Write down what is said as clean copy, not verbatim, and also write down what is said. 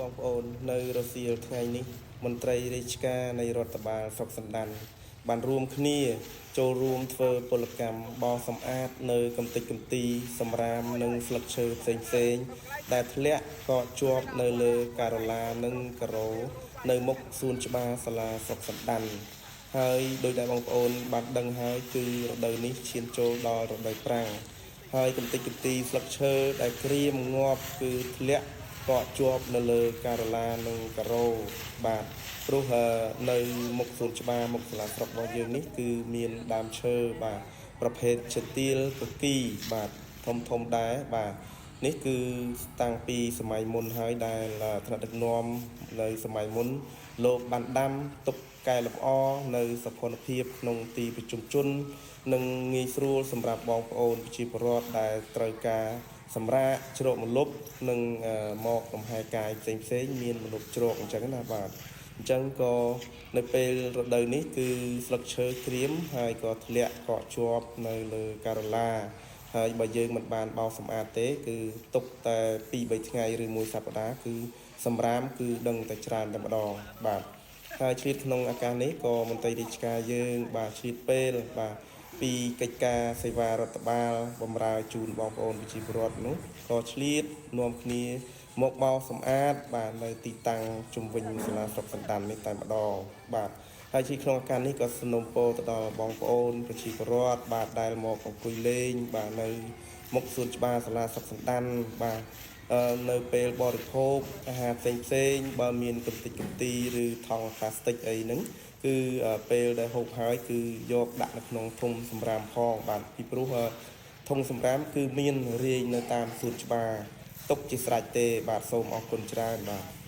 បងប្អូននៅរសៀលថ្ងៃនេះមន្ត្រីរាជការនៃរដ្ឋបាលស្រុកសណ្ដានបានរួមគ្នាចូលរួមធ្វើពលកម្មបោសសម្អាតនៅកំទេចកំទីសម្រាមនិងស្លឹកឈើផ្សេងៗដែលធ្លាក់កកជាប់នៅលើការ៉ូឡានិងការ៉ូនៅមុខសួនច្បារសាលាស្រុកសណ្ដានហើយដោយដែលបងប្អូនបានដឹងហើយគឺរដូវនេះឈានចូលដល់រដូវប្រាំងហើយកំទេចកំទីស្លឹកឈើដែលក្រៀមងាប់គឺធ្លាក់ កក់ជាប់នៅលើការ៉ូឡានិងការ៉ូបាទព្រោះនៅមុខសួនច្បារមុខសាលាស្រុករបស់យើងនេះគឺមានដើមឈើបាទប្រភេទឈើទាលកគីបាទធំធំដែរបាទនេះគឺតាំងពីសម័យមុនហើយដែលថ្នាក់ដឹកនាំនៅសម័យមុនលោកបានដាំទុកកែលម្អនៅសោភ័ណភាពក្នុងទីប្រជុំជននិងងាយស្រួលសម្រាប់បងប្អូនប្រជាពលរដ្ឋដែលត្រូវការ សម្រាប់ជ្រកម្លប់និងមកលំហែកាយផ្សេងផ្សេងមានម្លប់ជ្រកអញ្ចឹងណាបាទអញ្ចឹងក៏នៅពេលរដូវនេះគឺស្លឹកឈើក្រៀមហើយក៏ធ្លាក់កកជាប់នៅលើការ៉ូឡាហើយបើយើងមិនបានបោសសម្អាតទេគឺទុកតែ2 3ថ្ងៃឬមួយសប្តាហ៍គឺសម្រាមគឺដឹងតែច្រើនតែម្ដងបាទហើយឆ្លៀតក្នុងឱកាសនេះក៏មន្ត្រីរាជការយើងបាទឆ្លៀតពេលបាទ ពីកិច្ចការសេវារដ្ឋបាលបំរើជូនបងប្អូនប្រជាពលរដ្ឋនោះក៏ឆ្លៀតនាំគ្នាមកបោសសម្អាតបាទនៅទីតាំងជុំវិញសាលាស្រុកសណ្ដាននេះតែម្ដងបាទហើយជាក្នុងឱកាសនេះក៏សំណូមពរទៅដល់បងប្អូនប្រជាពលរដ្ឋបាទដែលមកអង្គុយលេងបាទនៅមុខសួនច្បារសាលាស្រុកសណ្ដានបាទនៅពេលបរិភោគអាហារផ្សេងផ្សេងៗបើមានកំទេចកំទីឬថង់ផ្លាស្ទិកអីហ្នឹងគឺពេលដែលហូបហើយគឺយកដាក់នៅក្នុងធុងសម្រាមផងបាទពីព្រោះធុងសម្រាមគឺមានរាយនៅតាមសួនច្បារទុកជាស្រេចទេបាទសូមអរគុណច្រើនបាទ។